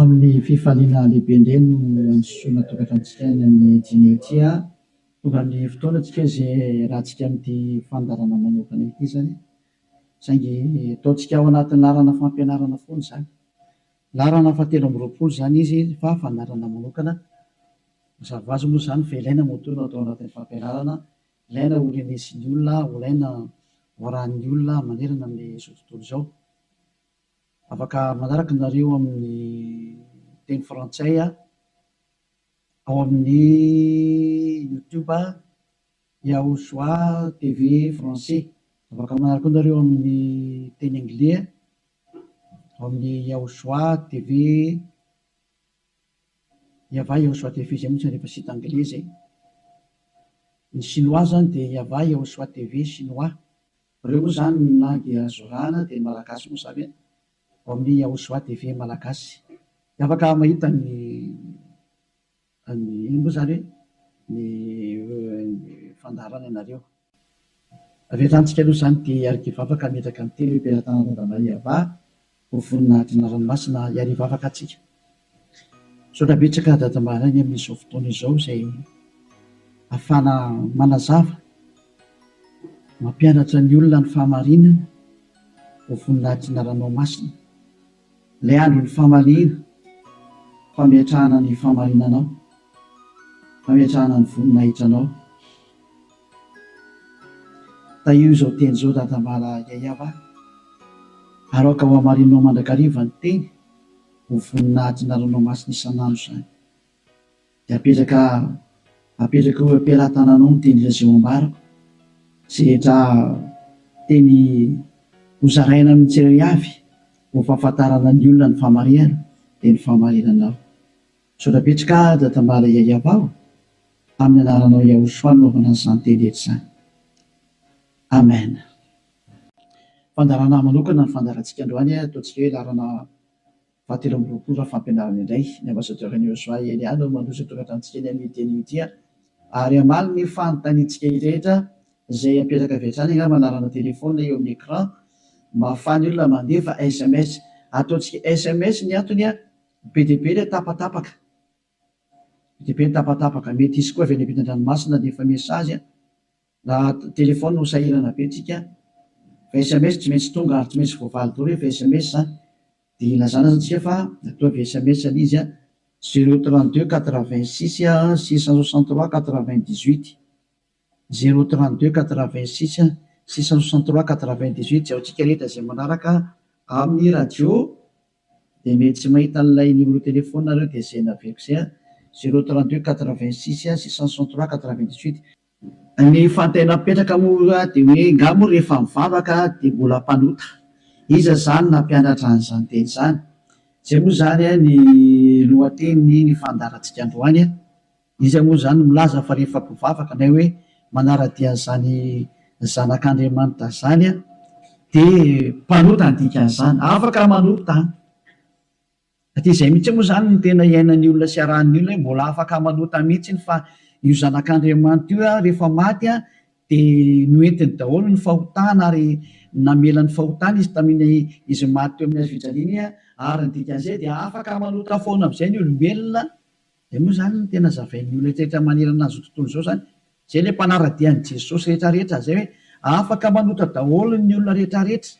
Amin'ny fifaliana lehibe indray no andisoana tokantranontsika any amin'ny dîner ity. Tonga amin'ny fotoana antsika izay iarahantsika amin'ity fandaharana manokana ity izany. Saingy ataontsika ao anatin'ny laharana fampianarana foana izany. Laharana fahatelo amby 20 izany izy fa fandaharana manokana. Mazava ho azy moa izany fa ilaina moa no atao anatin'ny fampianarana, ilaina ho renesin'ny olona, ho ilaina ho arahin'ny olona manerana amin'izao tontolo izao. Afaka manaraka nareo amin'ny teny frantsay ao amin'ny YouTube Yahushua TV français. Afaka manaraka koa nareo amin'ny teny anglais ao amin'ny Yahushua TV Yava Yahushua TV izay moa tsy rehefa site anglais izay. Ny chinois zany dia Yava Yahushua TV chinois. Ireo moa izany ny langue azo arahana dia ny malagasy moa izany ao amin'ny Yahushua TV malagasy. Dia afaka mahita ny ny ino moa izany hoe ny fandaharana ianareo. Avy hatrany tsika aloha izany dia hiaraka hivavaka hametraka ny teny hoe Belatanana Yava ho voninahitry ny anarany masina hiary hivavaka antsika. Misaotra betsaka Dada Maraina amin'izao fotoana izao izay ahafahana manazava, mampianatra ny olona ny fahamarinana ho voninahitry ny anaranao masina. Ilay andron'ny famaliana, fametrahana ny fahamarinanao, fametrahana ny voninahitranao. Tahio izao teny izao Dada Mala Yayava ary aoka ho hamarinao mandrakariva ny teny ho voninahitry ny anaranao masina isan'andro izany. Dia apetraka apetraka eo am-pelatananao ny teny izay ho ambarako, izay rehetra teny hozaraina amin'ny tsirairay avy ho fahafantarana ny olona ny fahamarihana dia ny fahamarinanao. Misaotra betsaka Dada Mbala Yayava o! Amin'ny anaranao Yahushua no anaovana an'izany teny rehetra izany. Amen. Fandaharana manokana ny fandaharantsika androany, ataontsika hoe laharana fahatelo amby 20 raha fampianarana indray. Ny ambassadeur an'i Yahushua Elia no mandroso ny tokantranontsika eny amin'ity teny ity ary hamaly ny fanontaniantsika rehetra izay apetraka avy hatrany angamba laharana téléphone eo amin'ny écran mba ahafahan'ny olona mandefa SMS. Ataontsika SMS ny antony be dia be ilay tapatapaka. Be dia be ny tapatapaka. Mety hisy koa avy any ampitan-dranomasina handefa message. Raha téléphone ho sahirana be tsika. Fa SMS tsy maintsy tonga ary tsy maintsy voavaly daholo rehefa SMS zany. Dia ilazana zany tsika fa ataovy SMS ilay izy 032 86 663 98. 032 86 663 98 izay ho antsika rehetra izay manaraka amin'ny radio dia mety tsy mahita an'ilay numéro téléphone nareo dia izay naveriko izay 032 86 663 98. Ny fanontaniana mipetraka moa dia hoe nga moa rehefa mivavaka dia mbola mpanota? Iza izany nampianatra an'izany teny izany? Izay moa izany ny lohatenin'ny ny fandaharantsika androany. Iza moa izany no milaza fa rehefa mpivavaka na hoe manara-dia an'izany zanak'Andriamanitra izany dia mpanota ny dikan'izany? Afaka manota an! Satria izay mihitsy moa izany no tena iainan'ny olona sy arahan'ny olona hoe mbola afaka manota mihitsy fa io zanak'Andriamanitra io rehefa maty dia noentiny daholo ny fahotana ary namela ny fahotana izy tamin'iny izy maty teo amin'ny hazo fijaliana iny ary ny dikan'izay dia afaka manota foana amin'izay ny olombelona. Izay moa izany no tena zavain'ny olona rehetra manerana an'izao tontolo izao izany. Izay ilay mpanara-dia an'i Jesosy rehetra rehetra izay hoe afaka manota daholo ny olona rehetra rehetra.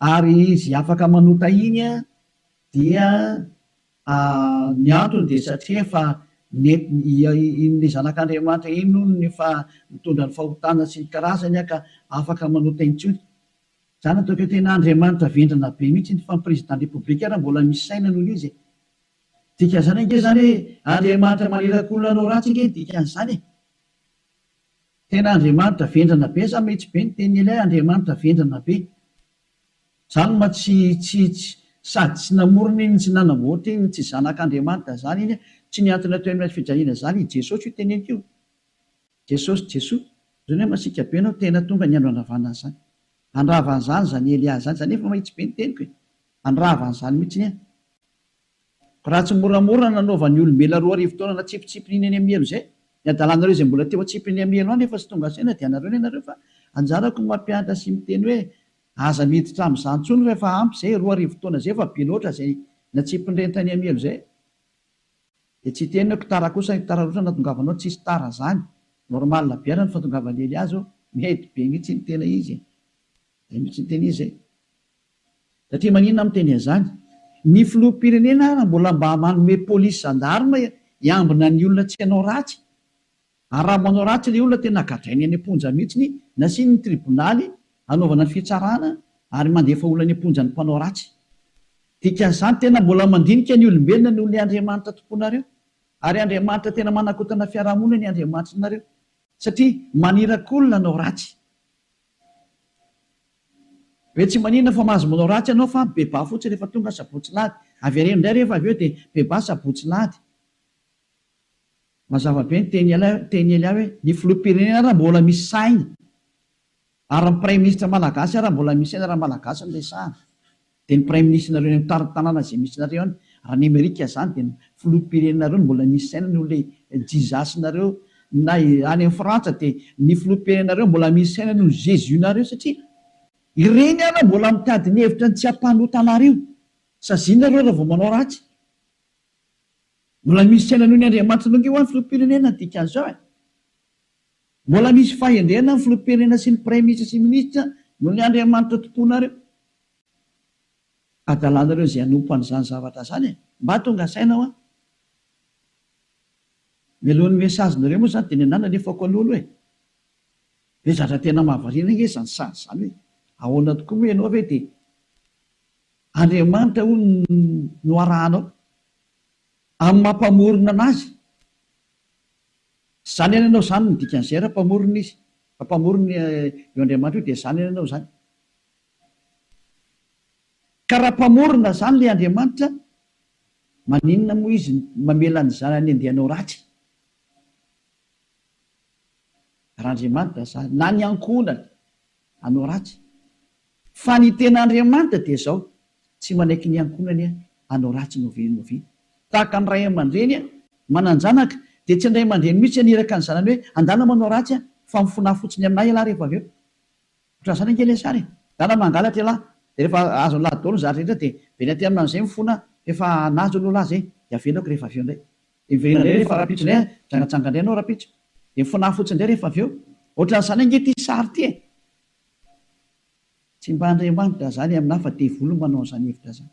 Ary izy afaka manota iny dia ny antony dia satria efa nentiny iny ilay zanak'Andriamanitra iny hono no efa nitondra ny fahotana sy ny karazany ka afaka manota intsony. Izany ataoko hoe tena Andriamanitra vendrana be mihitsy iny fa ny président république ary mbola misy saina noho izy e. Dikan'izany ange izany hoe Andriamanitra maniraka olona hanao ratsy ange ny dikan'izany e. Tena Andriamanitra vendrana be za mihitsy be ny tenin'i Elia Andriamanitra vendrana be. Zany ma tsy tsy tsy sady tsy namorona iny tsy nanamboatra iny tsy zanak'Andriamanitra zany iny tsy nihantona teo amin'ny hazo fijaliana zany i Jesosy io teneniko io. Jesosy Jesoa. Zany hoe masiaka be anao tena tonga ny andro handravana an'izany. Handrava an'izany zany Elia zany zany efa mahitsy be ny teniko e. Handrava an'izany mihitsy an. Raha tsy moramora nanaovan'ny olombelona 2000 taona natsipitsipiny iny any amin'ny helo izay, ny adalanareo izay mbola teo atsipiny amin'ny helo any efa tsy tonga saina dia anareo ny anareo fa anjarako ny mampianatra sy miteny hoe aza miditra amin'izany intsony fa efa ampy izay, 2000 taona izay efa be loatra izay. Natsipin'ireny tany amin'ny helo izay. Dia tsy hiteny hoe tara kosa, tara loatra nahatongavanao, tsisy tara zany. Normal be ary ny fahatongavan'i Elia zao, mety be mihitsy ny tena izy e. Zay mihitsy ny tena izy e. Satria maninona aho miteny an'izany? Ny filoham-pirenena ara mbola mba manome polisy gendarme hiambina ny olona tsy hanao ratsy. Ary raha manao ratsy ilay olona tena gadrainy any am-ponja mihitsiny, nasiany ny tribonaly hanaovana ny fitsarana ary mandefa olona any am-ponja ny mpanao ratsy. Dikan'izany tena mbola mandinika ny olombelona noho ilay Andriamanitra tomponareo. Ary Andriamanitra tena manakotana fiarahamonina ny Andriamanitrinareo. Satria maniraka olona hanao ratsy. Hoe tsy maninona fa mahazo manao ratsy ianao fa bebaha fotsiny rehefa tonga sabotsy lahady. Avereno indray rehefa avy eo dia bebaha sabotsy lahady. Mazava be ny teny teny Elia hoe ny filoham-pirenena ara mbola misy saina ary ny praiminisitra malagasy ara mbola misy saina raha malagasy no resahana dia ny praiminisitrinareo any amin'ny tanàna izay misy nareo any raha ny Amerika izany dia ny filoham-pirenenareo no mbola misy saina noho ilay Jesus nareo na any amin'ny Frantsa dia ny filoham-pirenenareo mbola misy saina noho ny Jesus nareo satria ireny ara mbola mitady ny hevitra ny tsy hampanota anareo saziana nareo raha vao manao ratsy. Mbola misy saina noho ny Andriamanitra ange hoa ny filoham-pirenena ny dikan'izao e! Mbola misy fahendrena ny filoham-pirenena sy ny praiminisitra sy minisitra noho ny Andriamanitra tomponareo. Adalanareo izay hanompo an'izany zavatra izany e! Mba tonga saina hoa! Mialohan'ny message-nareo moa izany dia ny anah nalefako aloha aloha e! Be zatra tena mahavariana ange izany sary izany hoe ahoana tokoa moa ianao ve dia Andriamanitra hono no arahanao amin'ny maha mpamorona anazy. Izany any ianao izany no dikan'izay raha mpamorona izy. Raha mpamorona io Andriamanitra io dia izany any ianao izany. Ka raha mpamorona izany ilay Andriamanitra, maninona moa izy mamela ny zanany handeha hanao ratsy? Raha Andriamanitra izany, na ny ankohonany hanao ratsy. Fa ny tena Andriamanitra dia izao, tsy manaiky ny ankohonany hanao ratsy n'oviana n'oviana. Tahaka ny ray aman-dreny manan-janaka, dia tsy ny ray aman-dreny mihitsy haniraka ny zanany hoe, andana manao ratsy aho, fa mifonà fotsiny aminà ialahy rehefa avy eo. Ohatran'izany ange ilay sary e! Andana mangalatra ialahy, dia rehefa azon'ilahy daholo ny zavatra rehetra dia miverina aty aminà amin'izay mifona, f'efa nahazo aloha lahy izay, dia avelako rehefa avy eo indray. Dia miverina indray rehefa rahampitso indray, mijangajanga indray ianao rahampitso. Dia mifonà fotsiny indray rehefa avy eo. Ohatran'izany ange ity sary ity e! Tsy mba Andriamanitra zany aminah fa devoly manao an'izany hevitra zany.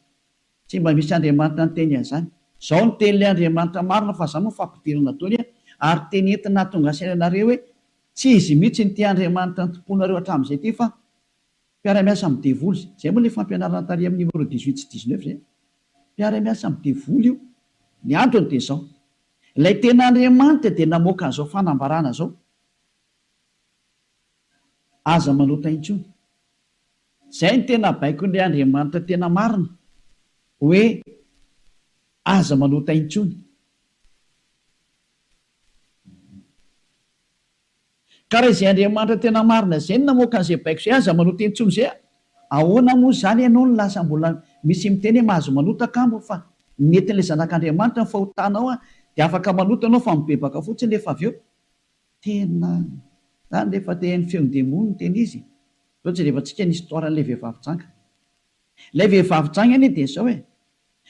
Tsy mba misy Andriamanitra niteny an'izany. Zao ny tenin'ilay Andriamanitra marina fa zany moa fampidirana daholo a, ary teny entina hahatonga saina anareo hoe tsy izy mihitsy ity Andriamanitra nitompoanareo hatramin'izay ity fa mpiara-miasa amin'ny devoly. Zay moa ilay fampianarana tary amin'ny numéro 18 sy 19 zay. Mpiara-miasa amin'ny devoly io. Ny antony dia izao. Ilay tena Andriamanitra dia namoaka an'izao fanambarana izao. Aza manota intsony. Izay no tena baikon'ilay Andriamanitra tena marina, hoe aza manota intsony. Ka raha izay Andriamanitra tena marina izay no namoaka an'izay baiko izay, aza manota intsony izay, ahoana moa izany ianao no lasa mbola misy miteny hoe mahazo manota kamo fa nentin'ilay zanak'Andriamanitra ny fahotanao dia afaka manota ianao fa mibebaka fotsiny rehefa avy eo. Tena zany rehefa te haino feon-demony no tena izy e! Zao jerevantsika ny histoire an'ilay vehivavy janga. Ilay vehivavy janga anie dia zao e!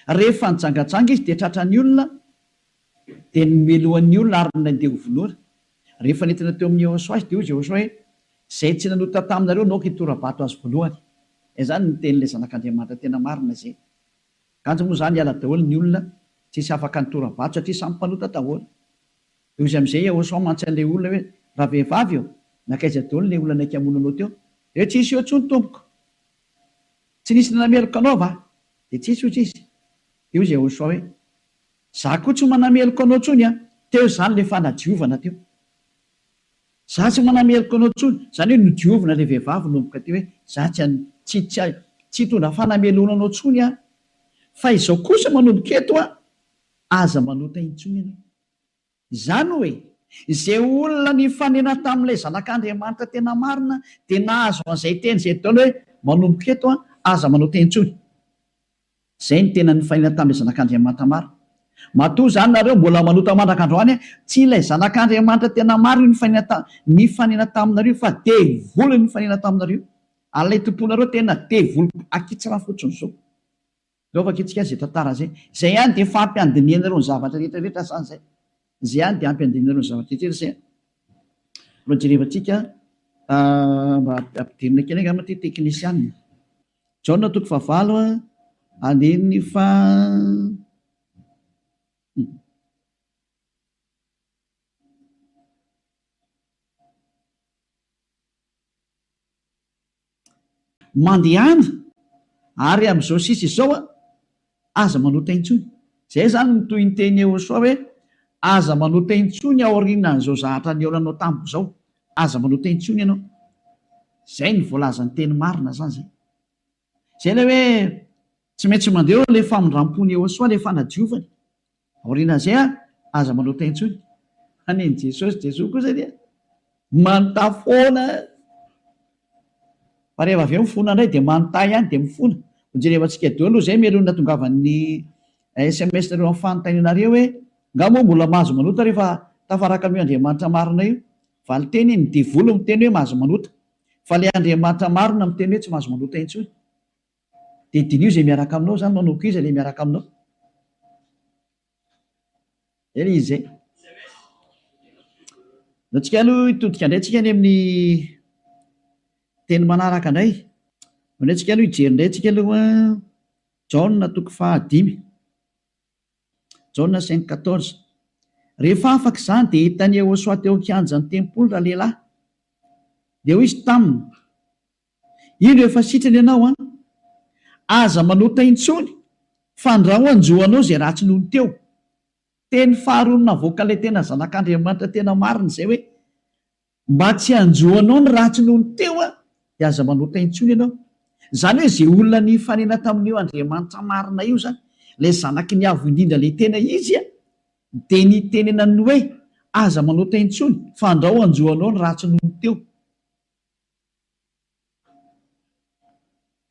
Rehefa nijangajanga izy dia tratran'ny olona dia nomelohan'ny olona ary nandeha ho vonoina. Rehefa nentina teo amin'i Yehosua izy dia hoy izy Yehosua hoe, Izay tsy nanota taminareo no aoka hitora-bato azy voalohany. Izany no tenin'ilay Zanak'Andriamanitra tena marina izay. Kanjo moa izany hiala daholo ny olona tsisy afaka nitora-bato satria samy mpanota daholo. Dia hoy izy amin'izay Yehosua mantsy an'ilay olona hoe, Ravehivavy ô, nankaiza daholo ilay olona naika hamono anao teo? Dia hoe, Tsisy eo intsony, tompoko. Tsy nisy nanameloka anao va? Dia tsisy, hoy izy. Dia hoy izy Yehosua hoe, Izaho koa tsy manameloka anao intsony an! Teo izany ilay fanadiovana teo. Izaho tsy manameloka anao intsony. Izany hoe nodiovina ilay vehivavy nanomboka teo hoe, Izaho tsy tsy tsy tsy hitondra fanamelohana anao intsony aho. Fa izao kosa manomboka eto an, aza manota intsony ianao. Izany hoe, izay olona nifanena tamin'ilay Zanak'Andriamanitra tena marina dia nahazo an'izay teny izay daholo hoe, manomboka eto an, aza manota intsony. Izay no tena nifanena tamin'ilay Zanak'Andriamanitra marina. Matoa izany nareo mbola manota mandraka androany an, tsy ilay Zanak'Andriamanitra tena marina io nifanena ta, nifanena taminareo fa devoly no nifanena taminareo. Ary ilay tomponareo tena devoly akitsirano fotsiny izao. Zao vakintsika izay tantara izay. Izay ihany dia efa ampy handinihanareo ny zavatra rehetra rehetra zany izay. Izay ihany dia ampy handinihanareo ny zavatra rehetra rehetra izay. Aloha jerevantsika mba ampidirina kely angamba ity teknisianina. Jaona toko fahavalo andininy faha. Mandehana ary amin'izao sisa izao aza manota intsony. Izay izany no tohin'ny tenin'i Yehosua hoe, Aza manota intsony aorianan'izao zahatra nihaonanao tamiko izao. Aza manota intsony ianao. Izay no voalazan'ny teny marina izany izay. Izay ilay hoe tsy maintsy mandeha eo ilay famindram-pon'i Yehosua, ilay fanadiovany. Aorianan'izay an, aza manota intsony. Fa nen'i Jesosy, Jesoa kosa dia manota foana. Fa rehefa avy eo mifona indray dia manota ihany dia mifona. Ho jerevantsika daholo aloha izay mialoha ny nahatongavan'ny sms nareo amin'ny fanontanianareo hoe, nga moa mbola mahazo manota rehefa tafaraka amin'io Andriamanitra marina io? Valinteny, ny devoly miteny hoe mahazo manota. Fa ilay Andriamanitra marina miteny hoe tsy mahazo manota intsony. Dia diniho izay miaraka aminao izany, manomboka iza ilay miaraka aminao? Zay ilay izy zay. Ndao tsika aloha hitodika indray tsika any amin'ny teny manaraka indray. Ndao indray tsika aloha hijery indray tsika aloha Jaona toko fahadimy. Jaona cinq quatorze. Rehefa afaka izany dia hitan'i Yehosua teo an-kianjan'ny tempoly ralehilahy. Dia hoy izy taminy, Indro efa sitrana ianao an! Aza manota intsony fandrao hanjo anao izay ratsy nony teo. Teny faharoa navoakan'ilay tena zanak'Andriamanitra tena marina izay hoe, mba tsy hanjo anao ny ratsy nony teo an, dia aza manota intsony ianao. Izany hoe izay olona nifanena tamin'io Andriamanitra marina io izany, ilay zanaky ny Avo Indrindra ilay tena izy an, dia nitenenany hoe, aza manota intsony fandrao hanjo anao ny ratsy nony teo.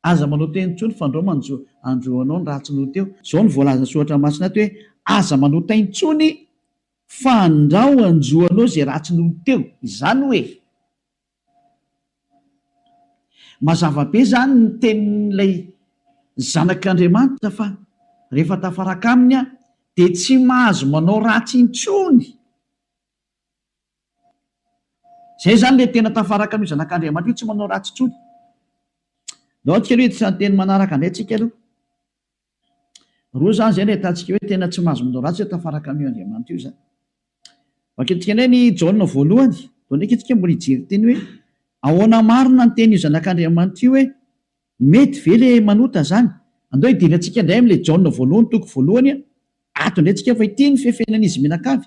Aza manao teny intsony fandrao manjo andro anao ny ratsy noho teo. Zao no voalazan'ny soratra masina ato hoe aza manota intsony fandrao anjo anao izay ratsy noho teo. Izany hoe mazava be izany ny tenin'ilay zanak'Andriamanitra fa rehefa tafaraka aminy aho dia tsy mahazo manao ratsy intsony. Zay zany le tena tafaraka amin'io zanak'Andriamanitra io tsy manao ratsy intsony. Ndao antsika aloha hiditra ny teny manaraka indray tsika aloha. Roa zany zay no ahitantsika hoe tena tsy mahazo manao ratsy hoe tafaraka amin'io Andriamanitra io zany. Vakintsika indray ny Jaona voalohany. Vao ndraiky tsika mbola hijery teny hoe ahoana marina ny tenin'io zanak'Andriamanitra io hoe mety ve le manota zany? Andao hidirantsika indray amin'ilay Jaona voalohany toko voalohany ato indray tsika fa ity ny fefenan'izy mianakavy.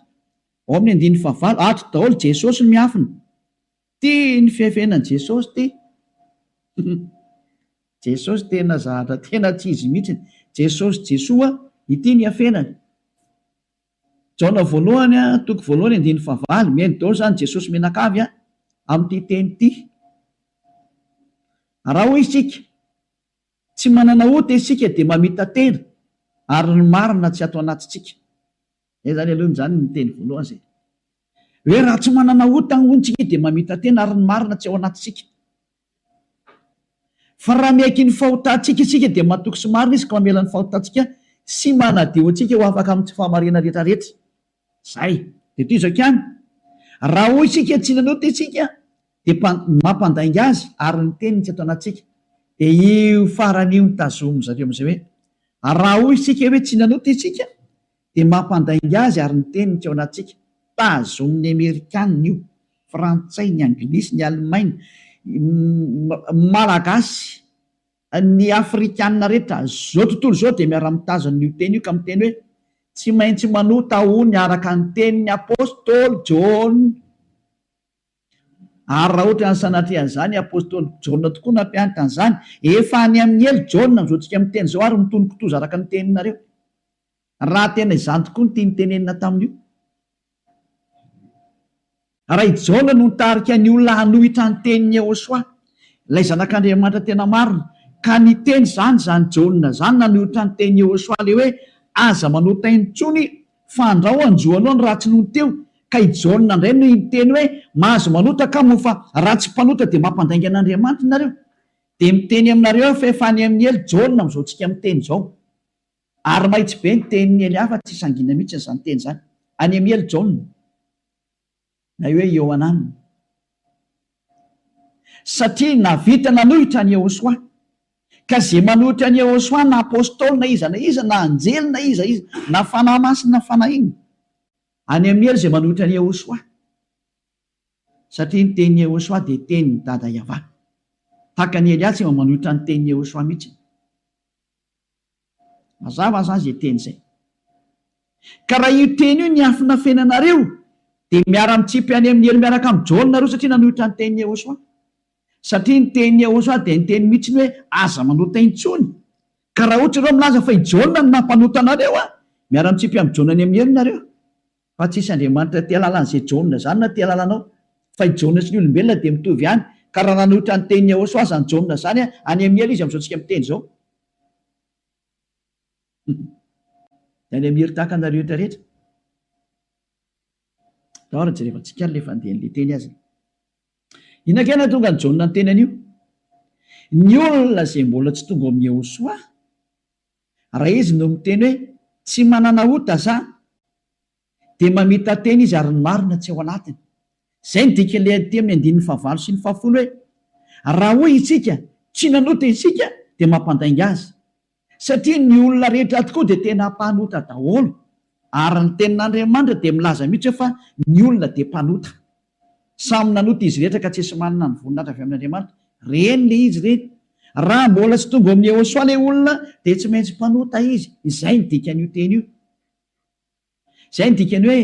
Ao amin'ny andininy fahavalo, ato daholo Jesosy no miafina. Ty ny fiafenan'i Jesosy ty. Jesosy tena zahatra tena tsy izy mihitsiny. Jesosy Jesoa, ity ny iafenany. Jaona voalohany toko voalohany andininy fahavalo, mihaino daholo izany Jesosy mianakavy amin'ity teny ity. Raha hoy isika, tsy manana ota isika dia mamita-tena ary ny marina tsy ato anatintsika. Zay zany aloha zany ny teny voalohany zay. Hoe raha tsy manana ota hono tsika dia mamita-tena ary ny marina tsy ao anatintsika. Fa raha miaiky ny fahotantsika isika dia matoky sy marina izy ka mamela ny fahotantsika sy manadio antsika ho afaka amin'ny tsy fahamarinana rehetra rehetra. Zay. Dia toy izao ihany. Raha hoy isika tsy nanota isika dia mampandainga azy ary ny teniny tsy ato anatintsika. Dia io farany io no tazomin-dry zareo amin'izay hoe raha hoy isika hoe tsy nanota isika dia mampandainga azy ary ny teniny tsy ao anatintsika. Tazomin'ny Amerikanina io, Frantsay, ny Anglisy, ny Alemaina, Malagasy, ny Afrikanina rehetra, izao tontolo izao dia miara-mitazona io teny io ka miteny hoe tsy maintsy manota hono araka ny tenin'ny Apostoly Jaona. Ary raha ohatra ny sanatria an'izany, Apostoly Jaona tokoa nampianatra an'izany. Efa any amin'ny helo Jaona amin'izao tsika miteny izao ary mitono kitoza araka ny teninareo. Raha tena izany tokoa no tiany tenenina tamin'io. Raha i Jaona no nitarika ny olona hanohitra ny tenin'i Yehosua, ilay Zanak'Andriamanitra tena marina, ka niteny izany izany Jaona izany nanohitra ny tenin'i Yehosua ilay hoe aza manota intsony Fandrao hanjo anao ny ratsy nony teo, ka i Jaona indray no niteny hoe, Mahazo manota ka moa fa raha tsy mpanota dia mampandainga an'Andriamanitra nareo? Dia miteny aminareo aho fa efa any amin'ny helo Jaona amin'izao tsika miteny izao. Ary mahitsy be ny tenin'i Elia fa tsy sangiana mihitsy izany teny izany. Any amin'ny helo Jaona, na hoe Iohanana. Satria nahavita nanohitra an'i Yehosua. Ka izay manohitra an'i Yehosua na apostoly na iza na iza, na anjely na iza iza, na fanahy masina na fanahy inona. Any amin'ny helo izay manohitra an'i Yehosua. Satria ny tenin'i Yehosua dia tenin'i Dada Yavah. Tahaka an'i Elia tsy mba manohitra ny tenin'i Yehosua mihitsy. Mazava izany izay teny izay. Ka raha io teny io niafinafenanareo, dia miara-mitsipy any amin'ny helo miaraka amin'i Jaona nareo satria nanohitra ny tenin'i Yehosua. Satria ny tenin'i Yehosua dia niteny mihitsy ny hoe aza manota intsony. Ka raha ohatra ireo milaza fa i Jaona no nampanota anareo, miara-mitsipy amin'i Jaona any amin'ny helo nareo. Fa tsisy Andriamanitra te halala an'izay Jaona izany na te halala anao. Fa i Jaona sy ny olombelona dia mitovy ihany. Ka raha nanohitra ny tenin'i Yehosua izany Jaona izany, any amin'ny helo izy amin'izao tsika miteny izao. Dia any amin'ny helo tahaka anareo rehetra rehetra. Ndao ary jerevantsika ary ilay fandehan'ilay teny aza. Inona kay nahatonga an'i Jaona niteny an'io? Ny olona izay mbola tsy tonga ao amin'i Yehosua, Raha izy no miteny hoe tsy manana ota za dia mamita-tena izy ary ny marina tsy ao anatiny. Izay no dikan'ilay aty amin'ny andininy fahavalo sy ny fahafolo hoe raha hoy isika tsy nanota isika dia mampandainga azy. Satria ny olona rehetra tokoa dia tena mpanota daholo ary ny tenin'Andriamanitra dia milaza mihitsy hoe fa ny olona dia mpanota. Samy nanota izy rehetra ka tsisy manana ny voninahitra avy amin'Andriamanitra. Reny le izy reny. Raha mbola tsy tonga ao amin'i Yehosua le olona dia tsy maintsy mpanota izy. Izay ny dikan'io teny io. Izay ny dikany hoe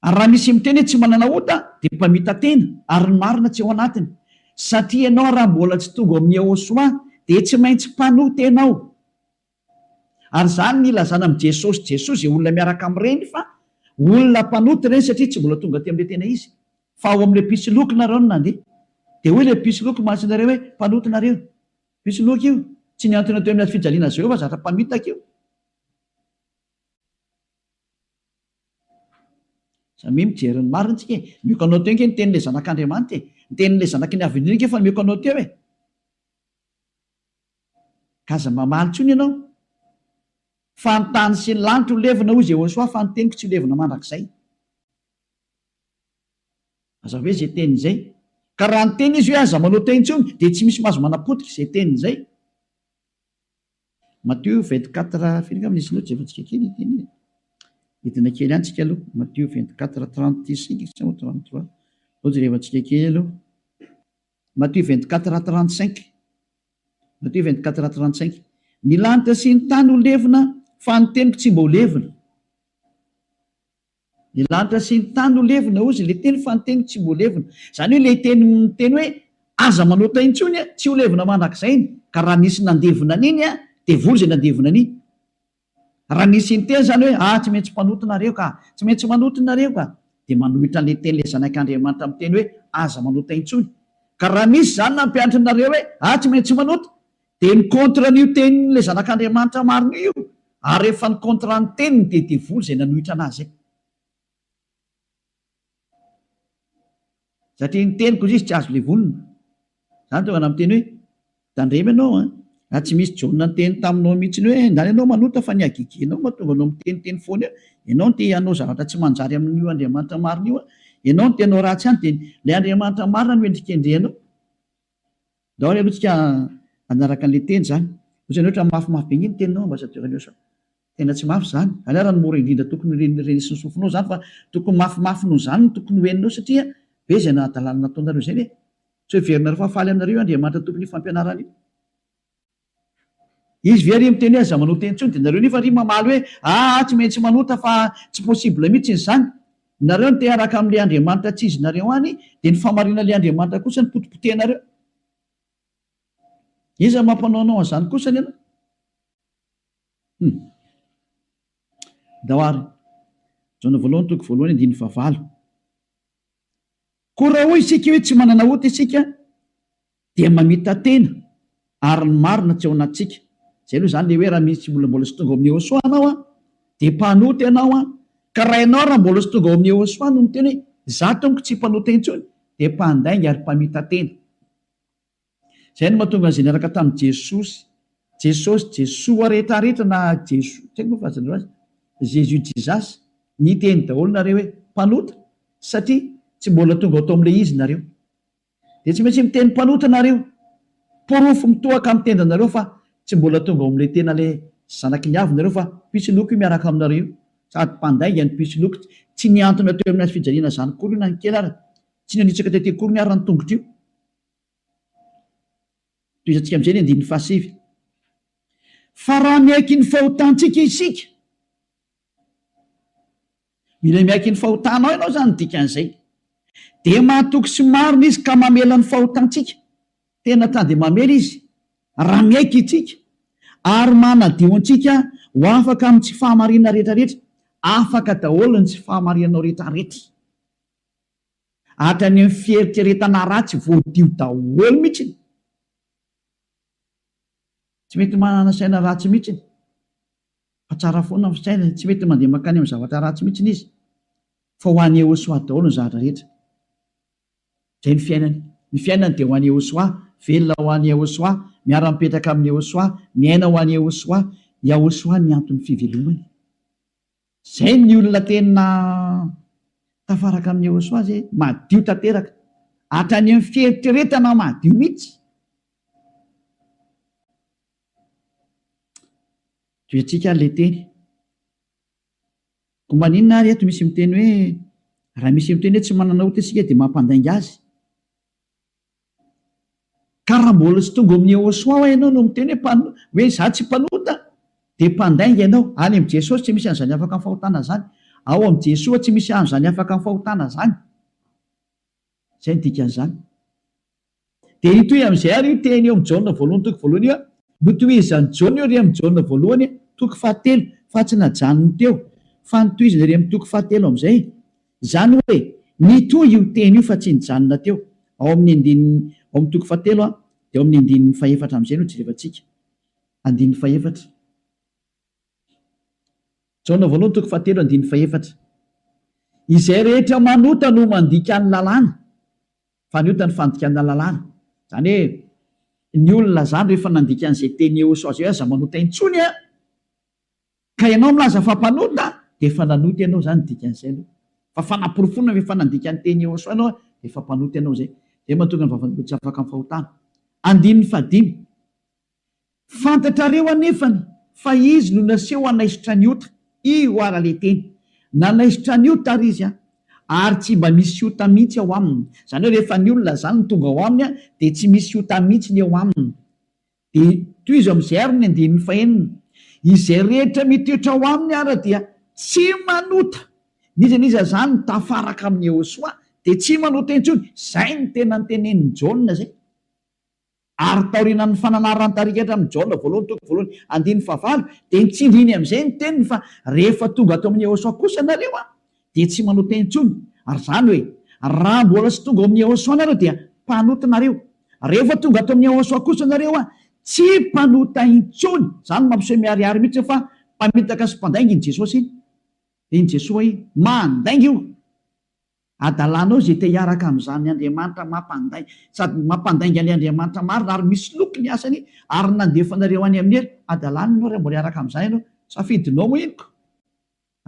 ary raha misy miteny hoe tsy manana ota dia mpamita-tena ary ny marina tsy ao anatiny. Satria ianao raha mbola tsy tonga ao amin'i Yehosua dia tsy maintsy mpanota ianao. Ary izany ny ilazana amin'i Jesosy Jesoa izay olona miaraka amin'ireny fa olona mpanota ireny satria tsy mbola tonga aty amin'ilay tena izy fa ao amin'ilay mpisoloky nareo no nandeha. Dia hoy ilay mpisoloky mantsy nareo hoe mpanota nareo. Mpisoloky io. Tsy nihantona teo amin'ny hazo fijaliana azy ireo fa zatra mpamitaka io. Samia mijery ny marina tsika e. Omeko anao teo ange ny tenin'ilay zanak'Andriamanitra e. Ny tenin'ilay zanaky ny Avo Indrindra ange efa nomeko anao teo e. Ka aza mamaly intsony ianao. Fa ny tany sy ny lanitra ho levona, hoy Jehosoa, fa ny teniko tsy ho levona mandrakizay. Mazava hoe izay teniny izay. Ka raha niteny izy hoe aza manota intsony, dia tsy misy mahazo manapotika izay teniny izay. Matio 24, firy angamba nisy note jerevantsika kely ity anie. Hidina kely ihany tsika aloha. Matio 24, 35 sa 33. Aleo jerevantsika kely aloha. Matio 24 à 35 Matio 24 à 35 Ny lanitra sy ny tany ho levona, fa ny teniko tsy mba ho levona. Ny lanitra sy ny tany ho levona, hozy ilay teny, fa ny teniko tsy mba ho levona. Izany hoe ilay teny miteny hoe aza manota intsony, tsy ho levona mandrakizay iny. Ka raha nisy nandevona an'iny, devoly izay nandevona an'iny. Raha nisy niteny izany hoe, ah, tsy maintsy mpanota nareo ka, tsy maintsy manota nareo ka, dia manohitra an'ilay tenin'ilay Zanak'Andriamanitra miteny hoe, aza manota intsony. Ka raha misy izany nampianatra anareo hoe, ah, tsy maintsy manota, dia mi-contre an'io tenin'ilay Zanak'Andriamanitra marina io io, ary rehefa ni-contre ny teniny dia devoly izay nanohitra an'azy izay. Satria ny teniko izy tsy azo levonina. Zany tonga na miteny hoe tandremo ianao an! Raha tsy misy Jaona niteny taminao mihitsy hoe ndany ianao manota fa ny hagegenao mahatonga anao miteniteny foana eo. Ianao no te hanao zavatra tsy manjary amin'io Andriamanitra marina io an! Ianao no te hanao ratsy any dia ilay Andriamanitra marina no endrikendrehanao. Ndao ary aloha tsika hanaraka an'ilay teny izany. Ohatrany ohatra mafimafy be nge ny teninao ambassadeur Aniosa. Tena tsy mafy izany. Izany ary no mora indrindra tokony ho renesin'ny sofinao izany fa tokony mafimafy noho izany no tokony ho henonao satria be izay nahadalana nataonareo izay ve? Tsy heverinareo fa faly aminareo io Andriamanitra tompon'io fampianarana io? Izy ve ary miteny hoe aza manota intsony dia nareo nefa ary mamaly hoe aa tsy maintsy manota fa tsy possible mihitsy izany. Nareo no te hiaraka amin'ilay Andriamanitra tsy izy nareo any dia ny fahamarinan'ilay Andriamanitra kosa no potipotehinareo. Iza mampanao anao an'izany kosa anie anao? Hum. Ndao ary. Jaona voalohany toko voalohany andininy fahavalo. Koa raha hoy isika hoe tsy manana ota isika dia mamita-tena ary ny marina tsy ao anatintsika. Izay aloha izany ilay hoe raha misy olona mbola tsy tonga ao amin'i Yehosua anao an, dia mpanota ianao an. Ka raha ianao raha mbola tsy tonga ao amin'i Yehosua no miteny hoe izaho tompoko tsy mpanota intsony dia mpandainga ary mpamita-tena. Izay no mahatonga an'izay niaraka tamin'i Jesosy. Jesosy, Jesoa rehetrarehetra na Jeso, tsy haiko moa filazanareo azy, Jésus Jesus, niteny daholo nareo hoe mpanota satria tsy mbola tonga ao tao amin'ilay izy nareo. Dia tsy maintsy miteny mpanota nareo. Porofo mitohaka amin'ny tendanareo fa tsy mbola tonga ao amin'ilay tena ilay zanaky ny avo nareo fa mpisoloky io miaraka aminareo io. Sady mpandainga ny mpisoloky. Tsy nihantona teo amin'ny hazofijaliana izany akory io na ny kely ara. Tsy nanitsaka tety akoriny ara ny tongotra io. Tohizantsika amin'izay ny andininy fahasivy. Fa raha miaiky ny fahotantsika isika, mila miaiky ny fahotanao ianao izany ny dikan'izay, dia mahatoky sy marina Izy ka mamela ny fahotantsika. Tena ta dia mamela Izy raha miaiky isika, ary manadio antsika ho afaka amin'ny tsy fahamarinana rehetrarehetra. Afaka daholo ny tsy fahamarinanao rehetrarehetra. Hatrany amin'ny fieritreretana ratsy voadio daholo mihitsiny. Tsy mety manana saina ratsy mihitsiny. Fa tsara foana ny fisainany, tsy mety mandeha mankany amin'ny zavatra ratsy mihitsiny izy. Fa ho an'i Yehosua daholo ny zavatra rehetra. Izay ny fiainany. Ny fiainany dia ho an'i Yehosua, velona ho an'i Yehosua, miara-mipetraka amin'i Yehosua, miaina ho an'i Yehosua. Yahosua ny anton'ny fivelomany. Zay ny olona tena tafaraka amin'i Yehosua zay, madio tanteraka, hatrany amin'ny fieritreretana madio mihitsy. Tohiantsika ary le teny. Koa maninona ary eto misy miteny hoe raha misy miteny hoe tsy manana ota isika dia mampandainga azy. Ka raha mbola tsy tonga ao amin'i Yehosua hoa ianao no miteny hoe mpano, hoe izaho tsy mpanota, dia mpandainga ianao. Any amin'i Jesosy tsy misy an'izany afaka amin'ny fahotana izany. Ao amin'i Jesoa tsy misy an'izany afaka amin'ny fahotana izany. Izay no dikan'izany. Dia hitohy amin'izay ary io teny eo amin'i Jaona voalohany toko voalohany io an. Notohizan'i Jaona io ery amin'i Jaona voalohany toko fahatelo, fa tsy najanony teo, fa notohizany ery amin'ny toko fahatelo amin'izay. Izany hoe, nitohy io teny io fa tsy nijanona teo. Ao amin'ny andininy, ao amin'ny toko fahatelo an, dia ao amin'ny andininy fahefatra amin'izay no jerevantsika. Andininy fahefatra. Jaona voalohany toko fahatelo andininy fahefatra. Izay rehetra manota no mandika ny lalàna, fa ny ota ny fandikana lalàna. Izany hoe, ny olona izany rehefa nandika an'izay teny Yehosua izay hoe aza manota intsony an, Ka ianao milaza fa mpanota dia efa nanota ianao izany dikan'izay aloha. Fa fanaporofoana fa efa nandika ny teny Yehosua ianao dia efa mpanota ianao izay. Izay mahatonga ny vavan'olona tsy afaka amin'ny fahotana. Andininy fahadimy. Fantatrareo anefany fa izy no naseho hanaisotra ny ota. Io ara le teny. Nanaisotra ny ota ary izy an. Ary tsy mba misy ota mihitsy ao aminy. Izany hoe rehefa ny olona izany no tonga ao aminy an dia tsy misy ota mihitsy ny eo aminy. Dia tohizo amin'izay ary ny andininy fahenina, Izay rehetra mitoetra ao aminy ara dia tsy manota. N'iza n'iza izany mitafaraka amin'i Yehosua dia tsy manota intsony. Izay no tena notenenin'i Jaona izay. Ary taorianan'ny fananaran'ny tarika hatramin'i Jaona voalohany toko voalohany andininy fahavalo dia nitsindriny amin'izay ny teniny fa rehefa tonga ato amin'i Yehosua kosa nareo an, dia tsy manota intsony. Ary izany hoe, raha mbola tsy tonga ao amin'i Yehosua nareo dia mpanota nareo. Rehefa tonga ato amin'i Yehosua kosa nareo an, tsy mpanota intsony. Izany no mampiseho miharihary mihitsy fa mpamitaka sy mpandainga iny Jesosy iny. Iny Jesoa iny. Mandainga io. Adalanao izay te hiaraka amin'izany Andriamanitra mampandainga, sady mampandainga an'ilay Andriamanitra marina ary misoloky ny asany ary nandefa anareo any amin'ny helo. Adalana ianao raha mbola hiaraka amin'izany ianao. Safidinao moa iny ko.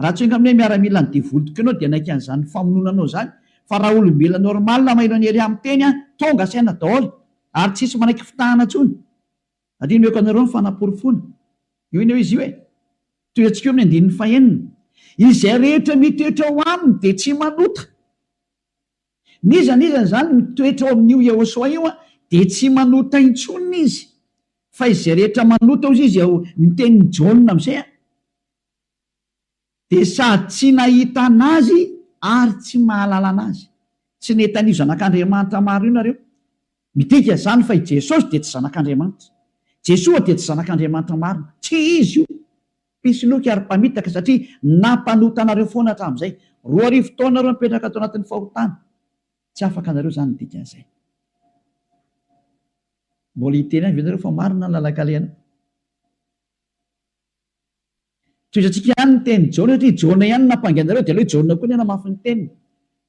Raha tsy enga aminay miaramila ny devoly tokoa ianao dia hanaiky an'izany famonoana anao izany fa raha olombelona normal maheno an'i Elia miteny an, tonga saina daholo ary tsisy manaiky fitahana intsony. Ary omeko anareo ny fanaporofoana. Io anie izy io e. Tohiantsika eo amin'ny andininy fahenina. Izay rehetra mitoetra ao aminy dia tsy manota. N'iza n'iza izany mitoetra ao amin'io Yehosua io an, dia tsy manota intsony izy. Fa izay rehetra manota hozy izy ao, ny tenin'i Jaona amin'izay an, Dia sady tsy nahita an'Azy ary tsy mahalala an'Azy. Tsy nahita an'io Zanak'Andriamanitra maro io nareo. Midika izany fa i Jesosy dia tsy Zanak'Andriamanitra. Jesoa dia tsy Zanak'Andriamanitra marina. Tsy Izy io. Mpisoloky ary mpamitaka satria nampanota anareo foana hatramin'izay. 2000 taona nareo nipetraka tao anatin'ny fahotana. Tsy afaka anareo izany ny dikan'izay. Mbola hiteny ihany ve nareo fa marina ny lalan-kalehanao? Tohizantsika ihany ny tenin'i Jaona satria Jaona ihany no nampangy anareo dia aleo i Jaona koa ny hanamafy ny teniny.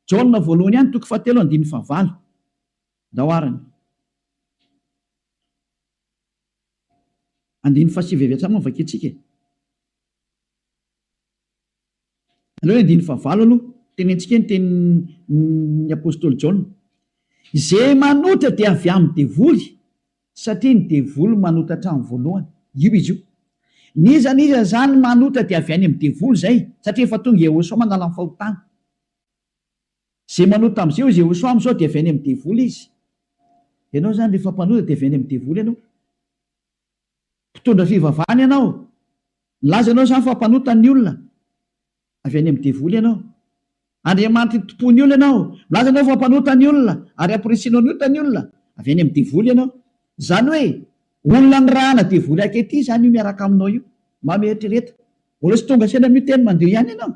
Jaona voalohany ihany toko fahatelo andininy fahavalo. Ndao arany. Andininy fahasivy avy hatrany moa no vakintsika e. Aleo hoe andininy fahavalo aloha, tenentsika ny tenin'ny apostoly Jaona. Izay manota dia avy amin'ny devoly, satria ny devoly manota hatramin'ny voalohany. Io izy io. N'iza n'iza izany manota dia avy any amin'ny devoly izay, satria efa tonga Yehosua manala ny fahotana. Izay manota amin'izay hoy Yehosua amin'izao dia avy any amin'ny devoly izy. Ianao izany rehefa mpanota dia avy any amin'ny devoly ianao. Mpitondra fivavahana ianao. Milaza ianao izany fa mpanota ny olona. Avy any amin'ny devoly ianao. Andriamanitry ny tompon'ny olona ianao. Milaza ianao fa mpanota ny olona ary amporisihinao ny ota ny olona. Avy any amin'ny devoly ianao. Izany hoe olona nirahana devoly akety izany io miaraka aminao io. Mba mieritrereta. Mbola tsy tonga saina amin'io teny mandeha ihany ianao.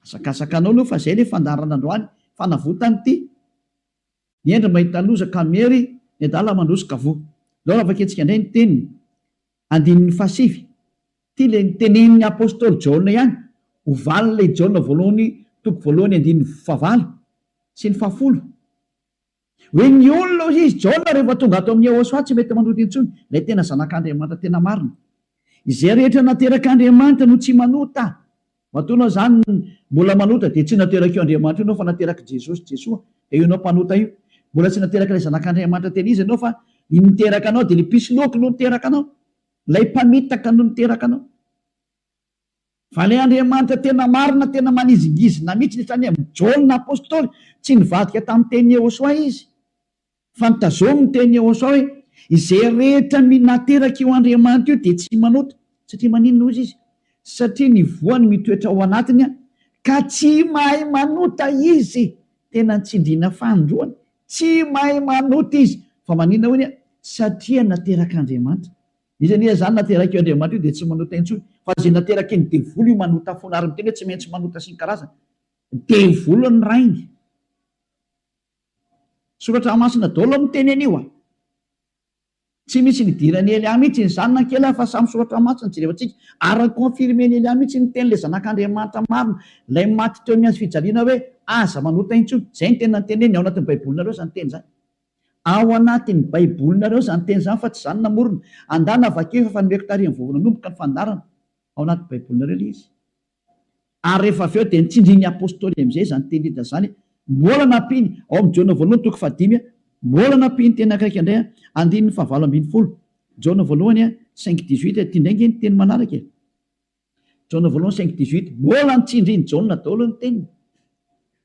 Asakasaka anao aloha fa izay ilay fandaharana androany. Fanavotana ity. Ny hendry mahita loza ka miery, ny adala mandroso ka voa. Ndao raha vakintsika indray ny teniny, andininy fahasivy. Ity ilay notenenin'ny apostoly Jaona ihany, ho valin'ilay Jaona voalohany toko voalohany andininy fahavalo sy ny fahafolo. Hoe ny olona hoy izy, Jaona rehefa tonga ato amin'i Yehosua tsy mety manota intsony, ilay tena zanak'Andriamanitra tena marina. Izay rehetra naterak'Andriamanitra no tsy manota. Matoa anao zany mbola manota dia tsy naterak'io Andriamanitra io anao fa naterak'i Jesosy, Jesoa, dia io anao mpanota io. Mbola tsy naterak'ilay zanak'Andriamanitra tena izy anao fa ny niteraka anao dia ilay mpisoloky no niteraka anao. Ilay mpamitaka no niteraka anao. Fa ilay Andriamanitra tena marina, tena manizingizina mihitsy hatrany amin'i Jaona apostoly, tsy nivadika tamin'ny tenin'i Yehosua izy. Fa notazominy ny tenin'i Yehosua hoe, Izay rehetra nateraka io Andriamanitra io dia tsy manota. Satria maninona hozy izy? Satria ny voany mitoetra ao anatiny ka tsy mahay manota izy. Tena nitsindriana fanindroany. Tsy mahay manota izy. Fa maninona hoy ny? Satria naterak'Andriamanitra. Izy anie izany naterak'io Andriamanitra io dia tsy manota intsony. Fa izay nateraky ny devoly io manota foana ary miteny hoe tsy maintsy manota sy ny karazany. Devoly ny rainy. Soratra masina daholo miteny an'io a! Tsy misy nidiran'i Elia mihitsy izany na kely fa samy soratra masina jerevantsika ary ni-confirmer-n'i Elia mihitsy ny tenin'ilay zanak'Andriamanitra marina ilay maty teo amin'ny hazo fijaliana hoe aza manota intsony. Izay no tena noteneniny ao anatin'ny baibolinareo izany teny izany. Ao anatin'ny baibolinareo izany teny izany fa tsy izaho no namorona. Andana vakio efa nomeko tarihin'ny vao nanomboka ny fandaharana. Ao anaty baibolinareo ilay izy. Ary rehefa avy eo dia nitsindrin'ny Apostoly amin'izay izany teny rehetra izany, mbola nampiany, ao amin'ny Jaona voalohany toko fahadimy, mbola nampiany teny akaiky indray, andininy fahavalo 18. Jaona voalohany cinq dix-huit, ity indray ange ny teny manaraka e. Jaona voalohany cinq dix-huit, mbola nitsindrin'i Jaona daholo ny teniny.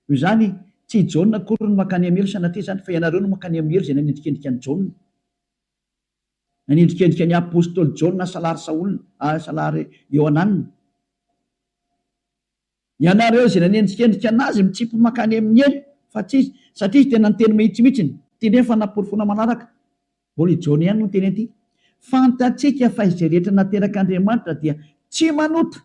Noho izany, tsy i Jaona akory no mankany amin'ny helo sanatria izany, fa ianareo no mankany amin'ny helo izay nanendrikendrika an'i Jaona. Nanendrikendrika ny apostoly Jaona salary Saola, salary Iohanana. Ianareo izay nanendrikendrika anazy mitsipy mankany amin'ny helo, fa tsy izy, satria izy tena niteny mahitsy mihitsiny. Ity indray ny fanaporofoana manaraka. Mbola i Jaona ihany no niteny an'ity. Fantatsika fa izay rehetra naterak'Andriamanitra dia tsy manota.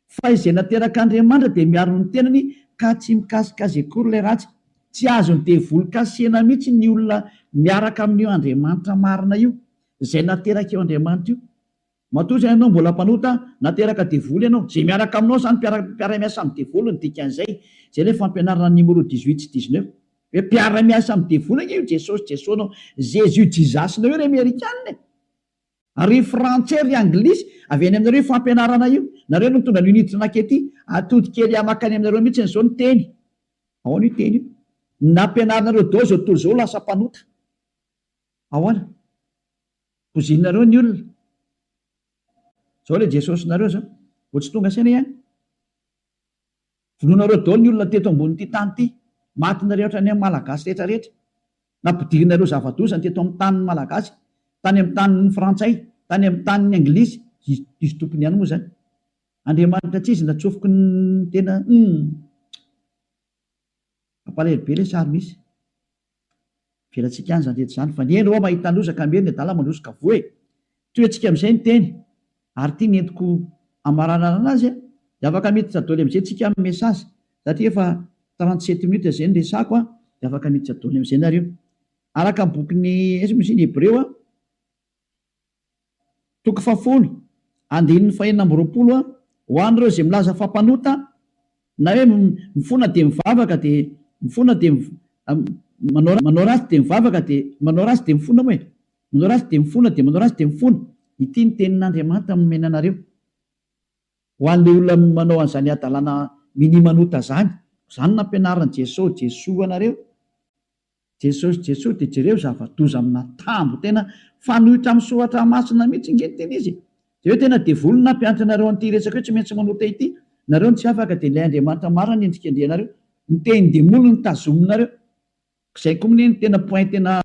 Fa izay naterak'Andriamanitra dia miaro ny tenany ka tsy mikasika azy akory ilay ratsy. Tsy azon'ny devoly kasihina mihitsy ny olona miaraka amin'io Andriamanitra marina io, izay naterak'io Andriamanitra io. Matoa izany ianao mbola mpanota, nateraka devoly ianao. Izay miaraka aminao izany mpiara-miasa amin'ny devoly ny dikan'izay. Izay ilay fampianarana numéro 18 sy 19. Hoe mpiara-miasa amin'ny devoly ange io Jesosy Jesoa-nao, Jésus Jesus-nao io ry Amerikana e! Ry frantsay ry anglisy, avy any aminareo io fampianarana io. Nareo no nitondra an'io niditra nankety. Atody kely hamaky any aminareo mihitsy izao ny teny. Ahoana io teny io? Nampianarinareo daholo izao tontolo izao ho lasa mpanota. Ahoana? Pozinareo ny olona. Izao ilay Jesosinareo izao. Vao tsy tonga saina ihany. Vonoinareo daholo ny olona teto ambonin'ity tany ity. Matinareo hatrany amin'ny Malagasy rehetra rehetra. Nampidirinareo zava-doza ny teto amin'ny tanin'ny Malagasy, tany amin'ny tanin'ny Frantsay, tany amin'ny tanin'ny Anglisy, izy izy tompony ihany moa izany. Andriamanitra tsy izy natsofoky ny tena humm. Mampalahelo be ilay sary misy. Avelantsika any izany rehetra izany fa ny hendry hoa mahita loza ka miery ny adala mandroso ka voa e! Tohiantsika amin'izay ny teny ary ity ny entiko hamaranana anazy a! Dia afaka miditra doly amin'izay tsika amin'ny message satria efa 37 minutes izay ny resako a! Dia afaka miditra doly amin'izay nareo. Araka ny bokin'ny aiza moa izy iny Hebreo a! Toko fahafolo, andininy fahenina 26, Ho an'ireo izay milaza fa mpanota, na hoe mifona dia mivavaka dia mifona dia manao manao ratsy dia mivavaka dia manao ratsy dia mifona moa e! Manao ratsy dia mifona dia manao ratsy dia mifona. Ity ny tenin'Andriamanitra nomena anareo. Ho an'ilay olona manao an'izany hadalana minia manota izany. Izany no nampianarin'i Jesoa, Jesoa anareo. Jesosy Jesoa dia jereo zava-doza amin'atambo tena fanohitra amin'ny soratra masina mihitsy nge ny tena izy e! Jereo tena devoly no nampianatra anareo an'ity resaka hoe tsy maintsy manota ity, nareo no tsy afaka dia ilay Andriamanitra marina no endrikendrehanareo, ny tenin-demoly no tazominareo, izay koa mne no tena point tena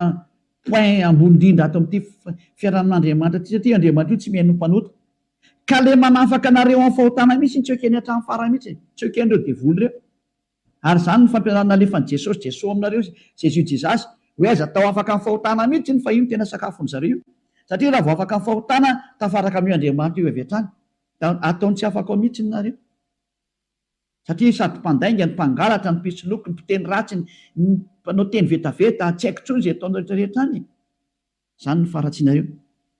point ambony indrindra ato amin'ity fiarahamin'Andriamanitra ity satria Andriamanitra io tsy mihaino ny mpanota ka le manafaka anareo amin'ny fahotana mihitsy no tsy ekeny hatramin'ny farany mihitsy e, tsy eken'ireo devoly ireo. Ary izany no fampianarana alefan'i Jesosy, Jesoa aminareo, Jésus Jesus, hoe aza atao afaka amin'ny fahotana mihitsy iny fa io no tena sakafon'ny zareo io. Satria raha vao afaka amin'ny fahotana, tafaraka amin'io Andriamanitra io avy hatrany. Da ataony tsy afaka ao mihitsy nareo. Satria sady mpandainga, ny mpangalatra, ny mpisoloky, ny mpiteny ratsy, ny mpanao teny vetaveta, tsy haiko intsony izay ataonareo rehetra rehetra any e. Izany no faharatsianareo.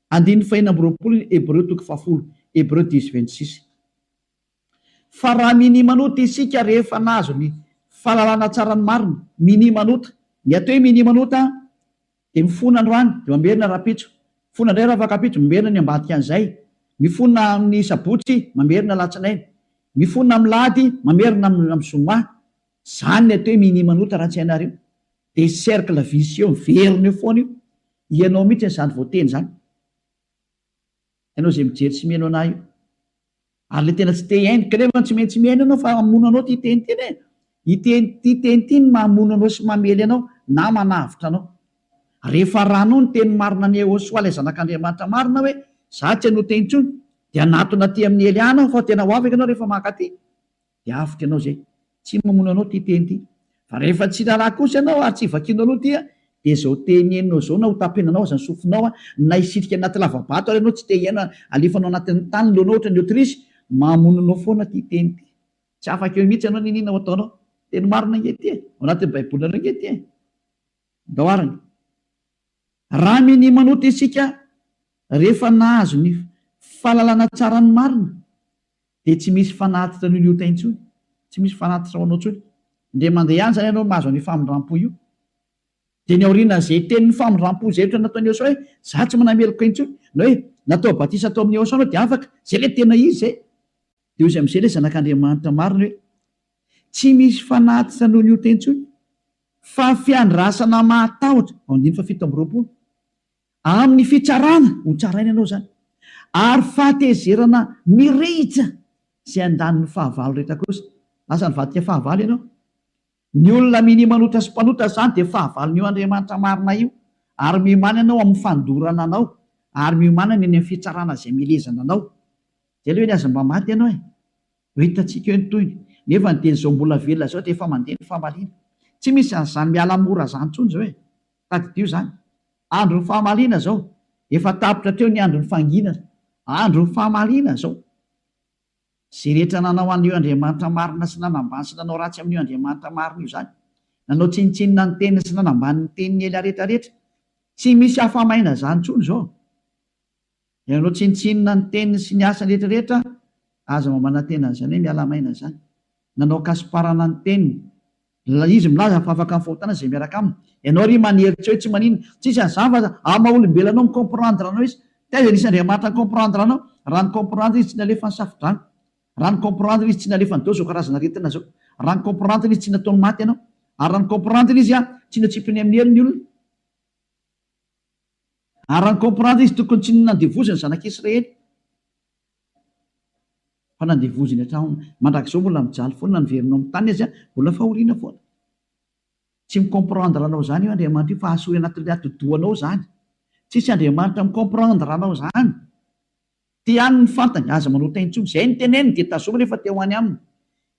Andininy fahenina amby 20 Hebreo toko fahafolo, Hébreux dix 26. Fa raha minia manota isika rehefa nahazo ny fahalalana tsara ny marina, minia manota. Ny atao hoe minia manota dia mifona androany dia mamerina rahampitso, mifona indray rafakampitso, mamerina ny ambadika an'izay, mifona amin'ny sabotsy, mamerina alatsinainy, mifona amin'ny lahady, mamerina amin'ny zoma. Izany ny atao hoe minia manota raha tsy hainareo. Dia cercle vicieux miverina eo foana io. Ianao mihitsy izany voateny izany. Ianao izay mijery sy mihaino anah io. Ary le tena tsy te hihaino, kanefa tsy maintsy mihaino ianao fa hamono anao ity teny ity anie. Ity ity teny ity no mamono anao sy mamely anao na manavotra anao. Rehefa arahanao ny teny marina an'i Yehosua ilay zanak'Andriamanitra marina hoe za tsy hanota intsony dia hanatona aty amin'i Eliana aho fa tena ho afaka ianao rehefa mankaty. Dia avotra ianao izay. Tsy mamono anao ity teny ity. Fa rehefa tsy raharaha kosa ianao ary tsy vakianao aloha ity dia izao teny henonao izao na ho tapenanao aza ny sofinao na hisitrika anaty lava-bato ary ianao tsy te hihaino alefanao anatin'ny tany ny lohanao ohatran'ny autruche, mamono anao foana ity teny ity. Tsy afaka eo mihitsy ianao n'inona ho ataonao. Teny marina ange ity e. Ao anatin'ny baibolinareo ange ity e. Ndao arany. Raha minia manota isika rehefa nahazo ny fahalalana tsara ny marina dia tsy misy fanatitra noho ny ota intsony, tsy misy fanatitra ho anao intsony. Indray mandeha ihany izany ianao mahazo an'io famindrampo io. Dia ny aorianan'izay tenin'ny famindrampo izay ohatra nataon'i Yehosua hoe, za tsy manameloka intsony, na hoe natao batisa tao amin'i Yehosua anao dia afaka, izay ilay tena izy izay. Dia hoy izy amin'izay ilay zanak'Andriamanitra marina hoe, tsy misy fanatitra noho ny ota intsony, fa fiandrasana mahatahotra, ao andininy faha 27. Amin'ny fitsarana, ho tsaraina ianao izany, ary fahatezerana mirehitra izay handany ny fahavalo rehetra kosa. Lasa nivadika fahavalo ianao. Ny olona minia manota sy mpanota izany dia fahavalon'io Andriamanitra marina io, ary miomàna ianao amin'ny fandorana anao, ary miomàna ny any amin'ny fitsarana izay milezana anao. Izay aloha eny aza mba maty ianao e! Ho hitantsika eo ny tohiny. Nefa ny dia izao mbola velona izao dia efa mandeha ny famaliana. Tsy misy an'izany miala mora izany intsony izao e! Tadidio izany. Andron'ny fahamaliana izao. Efa tapitra hatreo ny andron'ny fanginana. Andron'ny fahamaliana izao. Izay rehetra nanao an'io Andriamanitra marina sy nanambany sy nanao ratsy amin'io Andriamanitra marina io izany. Nanao tsinontsinona ny teniny sy nanambany ny tenin'i Elia rehetra rehetra. Tsy misy afa-maina izany intsony izao. Ianareo tsinontsinona ny teniny sy ny asany rehetra rehetra, aza mba manantena an'izany hoe miala maina izany. Nanao kasiparana ny teniny. Izy milaza fa afaka amin'ny fahotana izay miaraka aminy. Ianao ry manery tsy hoe tsy maninona. Tsisy an'izany fa amin'ny maha olombelona anao mi-comprendre anao izy. Taiza nisy Andriamanitra ni-comprendre anao? Raha ni-comprendre izy tsy nalefa ny safo-drano. Raha ni-comprendre izy tsy nalefany daholo izao karazana aretina izao. Raha ni-comprendre izy tsy nataony maty ianao. Ary raha ni-comprendre izy tsy notsipiny amin'ny helo ny olona. Ary raha ni-comprendre izy tokony tsy nandevoziny ny zanak'Israely fa nandevoziny hatramin'ny mandrakizao mbola mijaly foana na niverina ao amin'ny tany aza mbola fahoriana foana. Tsy mi-comprendre anao izany io Andriamanitra io fa asory anatin'ilay atidohanao izany. Tsisy Andriamanitra mi-comprendre anao izany. Ty ihany ny fantany, aza manota intsony. Izay ny teneniny dia tazomy rehefa te ho any aminy.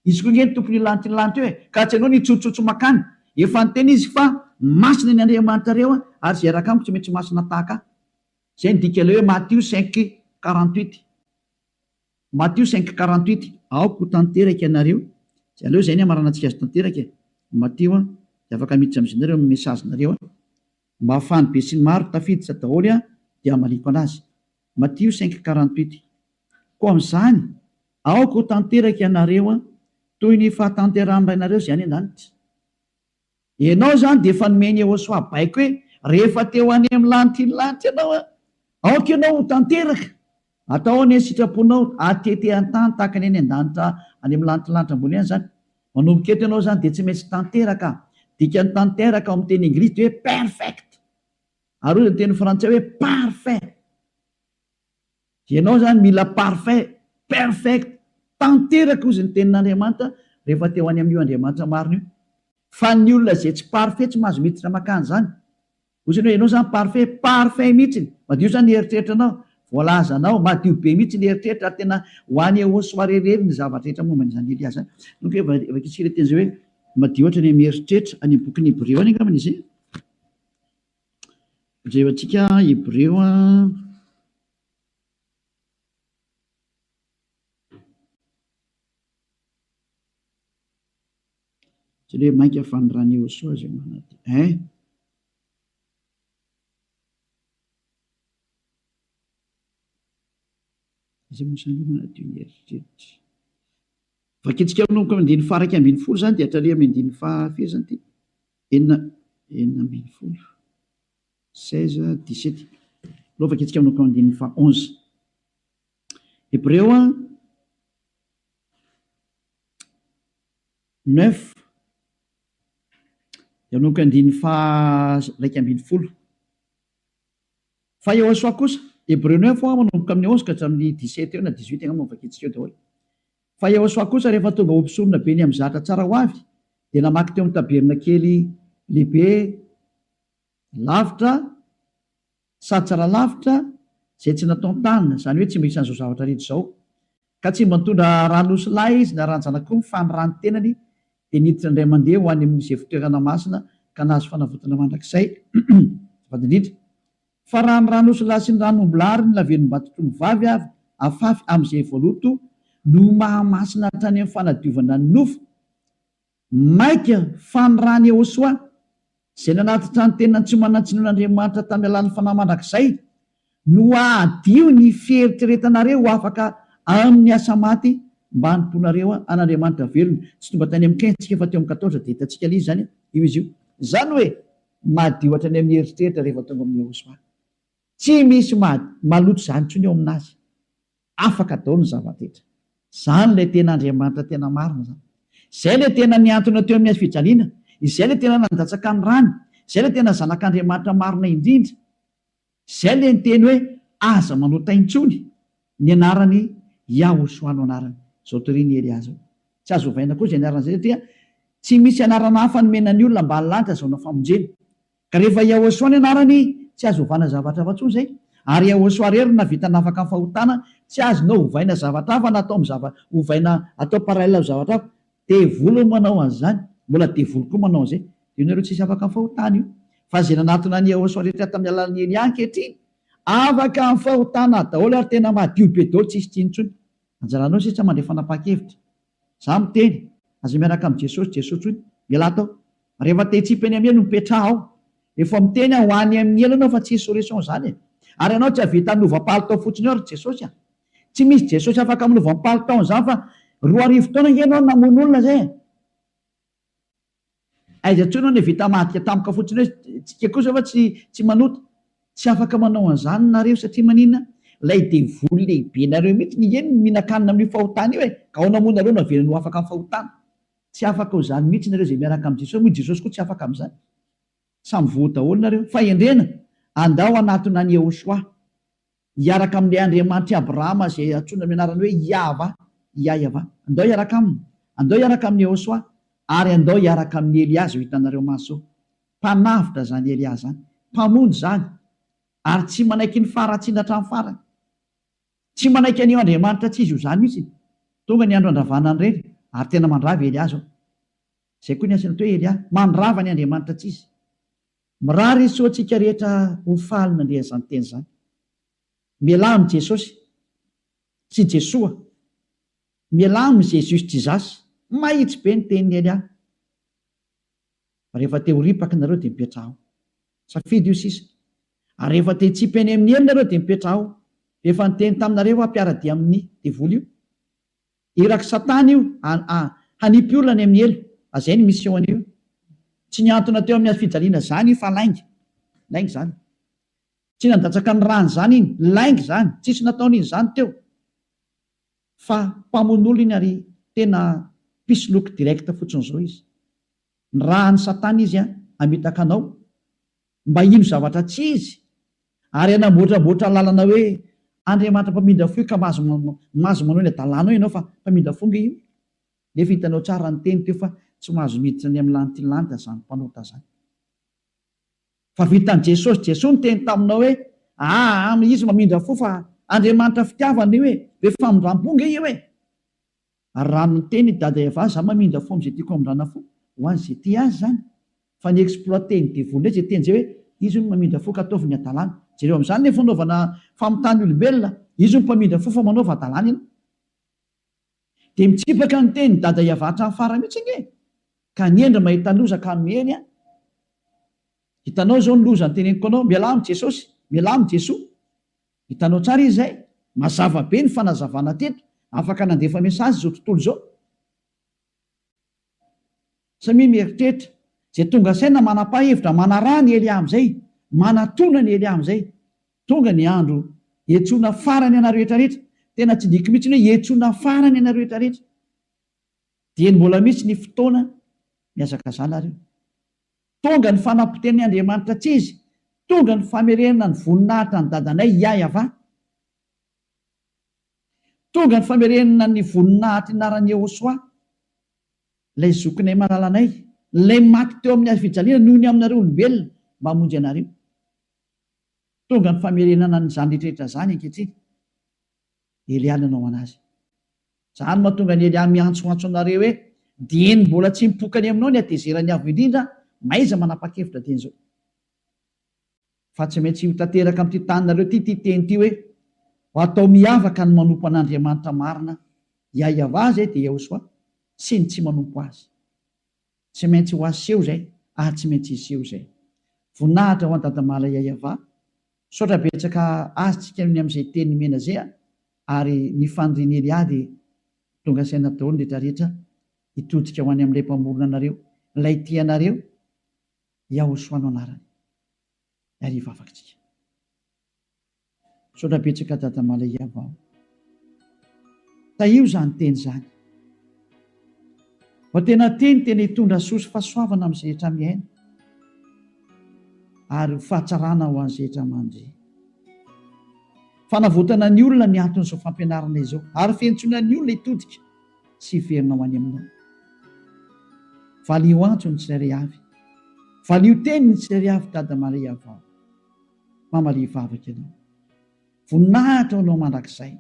Izy koa nge ny tompon'io lanitra io lanitra io e! Ka tsy ianao no hitsotsotso makany. Efa niteny izy fa masina ny Andriamanitrareo ary izay hiaraka amiko tsy maintsy masina tahaka ahy. Izay ny dikan'ilay hoe Matio 5:48. Matio 5:48. Aoka ho tanteraka ianareo. Izay aleo izay ny hamaranantsika azy tanteraka e! Matio a! Dia afaka miditra amin'izay nareo amin'ny message-nareo a! Mba ahafahan'ny besinimaro tafiditra daholo a! Dia hamaliako anazy. Matio 5:48. Koa amin'izany, aoka ho tanteraka ianareo toy ny fahatanterahan'ny Rainareo izay any an-danitra. Ianao izany dia efa nomen'i Yehosua baiko hoe, Rehefa te ho any amin'ny lanitry ny lanitra ianao an, aoka ianao ho tanteraka. Atao anie ny sitraponao atete an-tany tahaka ny any an-danitra any amin'ny lanitry lanitra ambony any izany. Manomboka eto ianao izany dia tsy maintsy tanteraka. Dikan'ny tanteraka ao amin'ny teny anglisy dia hoe perfect. Ary hoy ny teny frantsay hoe parfait. Ianao izany mila parfait, perfect, tanteraka hozy ny tenin'Andriamanitra rehefa te ho any amin'io Andriamanitra marina io. Fa ny olona izay tsy parfait tsy mahazo miditra mankany izany. Hozy ianao, ianao izany parfait, parfait mihitsy, madio izany ny eritreritranao, voalazanao, madio be mihitsy ny eritreritra ary tena ho any au soirée irery ny zavatra rehetra momba an'izany Elia izany. Donc vakintsika ilay teny izay hoe madio hatrany amin'ny eritreritra, any amin'ny bokin'ny Hebreo any angambany izy e. Jerentsika Hebreo a. Tsy hoe mainka fa ny ran'i Yehosua izay manadio. Hein? Iza moa izany manadio ny eritreritra? Vakintsika manomboka amin'ny andininy faha-11 izany dia hatrany amin'ny andininy faha-firy izany ity? 16, 16, 17. Aleo vakintsika manomboka amin'ny andininy faha 11. Hebreo a 9 dia manomboka andininy faha 11. Fa Yehosua kosa, Hebreo 9 hoa manomboka amin'ny 11 ka hatramin'ny 17 eo na 18 angamba no vakintsika eo daholo. Fa Yehosua kosa rehefa tonga ho mpisorona be ny amin'ny zatra tsara ho avy dia namaky teo amin'ny tabernakely lehibe lavitra sady tsara lavitra izay tsy nataon-tanana, izany hoe tsy mba isan'izao zavatra rehetra izao. Ka tsy mba nitondra ran'osilahy izy na ran-janak'omby fa ny ran'ny tenany dia niditra indray mandeha ho any amin'izay fitoerana masina ka nahazo fanavotana mandrakizay. Azafady indrindra. Fa raha ny ran'osilahy sy ny ran'ombilahy ary ny lavenom-batotr'ombivavy avy afafy amin'izay voaloto no mahamasina hatrany amin'ny fanadiovana ny nofo, Mainka fa ny ran'i Yehosua, izay nanatitra ny tenany tsy manan-tsinoan'Andriamanitra tamin'ny alalan'ny Fanahy mandrakizay, no hahadio ny fieritreretanareo ho afaka amin'ny asa maty mba hanompoanareo an'Andriamanitra velona. Tsy tonga tany amin'ny 15 tsika fa teo amin'ny 14 dia hitantsika ilay izy izany, io izy io. Izany hoe madio hatrany amin'ny eritreritra rehefa tonga amin'i Yehosua. Tsy misy maloto izany intsony eo aminazy. Afaka daholo ny zava-drehetra. Izany ilay tena Andriamanitra tena marina izany. Izay ilay tena nihantona teo amin'ny hazo fijaliana. Izay ilay tena nandatsaka ny rany. Izay ilay tena Zanak'Andriamanitra marina indrindra. Izay ilay niteny hoe aza manota intsony. Ny anarany Yahoshuah no anarany. Izao torian'i Elia izao. Tsy azo ovaina koa izay anarana izay satria tsy misy anarana hafa nomena ny olona ambany lanitra azahoana famonjena. Ka rehefa Yahoshuah ny anarany, tsy azo ovana zavatra hafa intsony izay. Ary Yahoshuah irery no nahavita nafaka ny fahotana, tsy azonao ovaina zavatra hafa na atao amin'ny zava, ovaina atao parallèle amin'ny zavatra hafa. Devoly no manao an'izany, mbola devoly koa manao an'izay. Dia nareo tsisy afaka amin'ny fahotana io. Fa izay nanatona an'i Yahoshuah rehetra tamin'ny alalan'i Elia ankehitriny, afaka amin'ny fahotana daholo ary tena madio be daholo tsisy tsiny intsony. Anjaranao sisa mandray fanapahan-kevitra. Za miteny, aza miaraka amin'i Jesosy, Jesoa tsony, mialà tao. Rehefa te hitsipy eny amin'ny helo mipetraha ao. Efa miteny aho ho any amin'ny helo ianao fa tsisy solution zany e. Ary ianao tsy hahavita hanova palitao fotsiny eo ry Jesosy a. Tsy misy Jesosy afaka manova ny palitaony zany fa 2000 taona ange ianao namono olona zay e. Aiza intsony hono vita madika tampoka fotsiny hoe tsika kosa fa tsy tsy manota. Tsy afaka manao an'izany nareo satria maninona? Ilay devoly lehibe nareo mihitsy ny eny no mihinan-kanina amin'io fahotana io e! Ka ahoana moa nareo no avelany ho afaka amin'ny fahotana? Tsy afaka ho izany mihitsy nareo izay miaraka amin'i Jesosy moa i Jesosy koa tsy afaka amin'izany. Samy voa daholo nareo. Fahendrena, andao hanatona an'i Yehoshuah. Hiaraka amin'ilay Andriamanitr'i Abrahama izay antsoina amin'ny anarany hoe Iahvah, Iahyavah. Andao hiaraka aminy. Andao hiaraka amin'i Yehosua. Ary andao hiaraka amin'i Elia izao hitanareo maso izao. Mpanavotra izany Elia izany. Mpamonjy izany. Ary tsy manaiky ny faharatsiana hatramin'ny farany. Tsy manaiky an'io Andriamanitra tsy izy io izany mihitsy. Tonga ny andro handravana an'ireny. Ary tena mandrava i Elia izao. Izay koa ny asany atao hoe Elia. Mandrava ny Andriamanitra tsy izy. Mirary soa antsika rehetra ho faly nandre an'izany teny izany. Mialà amin'i Jesosy sy Jesoa. Mialà amin'i Jesus Jesus. Mahitsy be ny tenin'i Elia. Fa rehefa te ho ripaka nareo dia mipetraha ao. Safidy io sisa. Ary rehefa te hitsipy any amin'ny helo nareo dia mipetraha ao. Efa niteny taminareo aho mpiara-dia amin'ny devoly io. Irak'i satana io a hanipy olona any amin'ny helo, a zay ny mission an'io. Tsy nihantona teo amin'ny hazo fijaliana zany io fa lainga. Lainga izany. Tsy nandatsaka ny rany izany iny. Lainga izany. Tsisy nataony iny izany teo. Fa mpamono olona iny ary tena mpisoloky direct fotsiny izao izy. Nirahan'i satana izy hamitaka anao mba hino zavatra tsy izy ary hanamboatramboatra lalana hoe Andriamanitra mpamindra fo io ka mahazo mahazo manao ny adalanao ianao fa mpamindra fo nge io nefa hitanao tsara ny teny teo fa tsy mahazo miditra any amin'ny lanitry ny lanitra zany mpanota zany. Fa vitan'i Jesosy Jesoa niteny taminao hoe aa izy mamindra fo fa Andriamanitra fitiavana io e, be famindrampo nge io e. Ary raha miteny i Dada Eva za mamindra fo amzay tiako hamindrana fo, ho an'izay tia azy zany, fa ny exploiter ny devoly ndray zay teny zay hoe izy hono mamindra fo ka ataovy ny hadalana, jereo amzany le fanaovana famitahana olombelona, izy hono mpamindra fo fa manaova hadalana ianao. Dia mitsipaka ny teny Dada Eva hatramin'ny farany mihitsy ange e! Ka ny hendry mahita loza ka miheny an! Hitanao izao ny loza noteneniko anao, mialà amin'i Jesosy, mialà amin'i Jesoa. Hitanao tsara izy izay? Mazava be ny fanazavana teto, afaka nandefa message izao tontolo izao. Samia mieritreritra, izay tonga saina manapa-hevitra manaraha ny Elia amin'izay, manatona ny Elia amin'izay. Tonga ny andro hiantsoana farany anareo rehetra rehetra, tena tsindriako mihitsy ny hoe hiantsoana farany anareo rehetra rehetra. Dieny mbola misy ny fotoana, mihazakazaha nareo. Tonga ny fanapotehan'ny Andriamanitra tsy izy, tonga ny famerenana ny voninahitra ny dadanay Yahvah. Tonga ny famerenana ny voninahitry ny anaran'i Yehosua, ilay zokinay malalanay, ilay maty teo amin'ny hazo fijaliana noho ny aminareo olombelona mba hamonjy anareo. Tonga ny famerenana an'izany rehetrarehetra izany ankehitriny. Elia nanao anazy. Zany mahatonga an'i Elia miantsoantso anareo hoe, Dieny mbola tsy mipoka any aminao ny hatezeran'ny Avo Indrindra, mahaiza manapa-kevitra dieny izao. Fa tsy maintsy ho tanteraka amin'ity taninareo ity ity teny ity hoe, Ho atao miavaka ny manompo an'Andriamanitra marina, Yahweh izay dia Yahoshuah, sy ny tsy manompo Azy. Tsy maintsy ho aseho izay ary tsy maintsy hiseho izay. Voninahitra ho an'i Dadamala Yahweh. Misaotra betsaka azy tsika ny amin'izay teny nomena zay a! Ary ny fanirian'i Elia dia tonga saina daholo ny rehetra rehetra hitodika ho any amin'ilay mpamorona anareo, ilay tia anareo, Yahoshua no anarany. Ary hivavaka tsika. Misaotra betsaka Dada Malaiava o. Tahio izany teny izany. Fa tena teny tena hitondra soa sy fahasoavana amin'izay rehetra mihaino ary ho fahatsarana ho an'izay rehetra mandre. Fanavotana ny olona ny anton'izao fampianarana izao ary fiantsoana ny olona hitodika sy hiverina ho any aminao. Valio antso ny tsirairay avy. Valio teny ny tsirairay avy Dada Maria vao. Mamalia vavaka ianao. Voninahitra ho anao mandrakizay.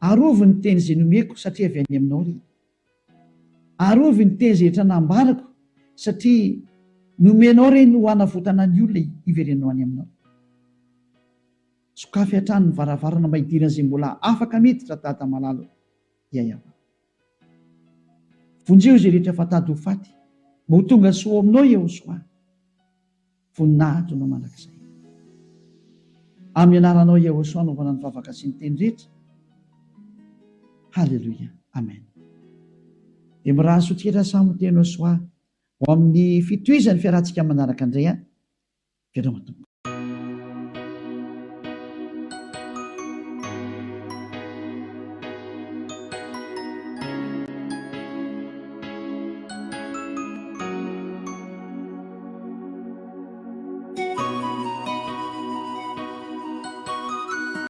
Arovy ny teny izay nomeko satria avy any aminao ireny. Arovy ny teny izay rehetra nambarako satria nomenao ireny ho hanavotana ny olona hiverenao any aminao. Sokafy hatrany ny varavarana mba hidiran'izay mbola afaka miditra Dada malala o. Yayava. Vonjeo izay rehetra efa tady ho faty mba ho tonga soa ao aminao Yehosoa. Voninahitra anao mandrakizay. Amin'ny anaranao Yehosoa anaovana ny vavaka sy ny teny rehetra. Haleloia. Amen. Dia mirary soa tsika samy ho teny Soa ho amin'ny fitohizan'ny fiarahantsika manaraka indray an. Veloma tompoko.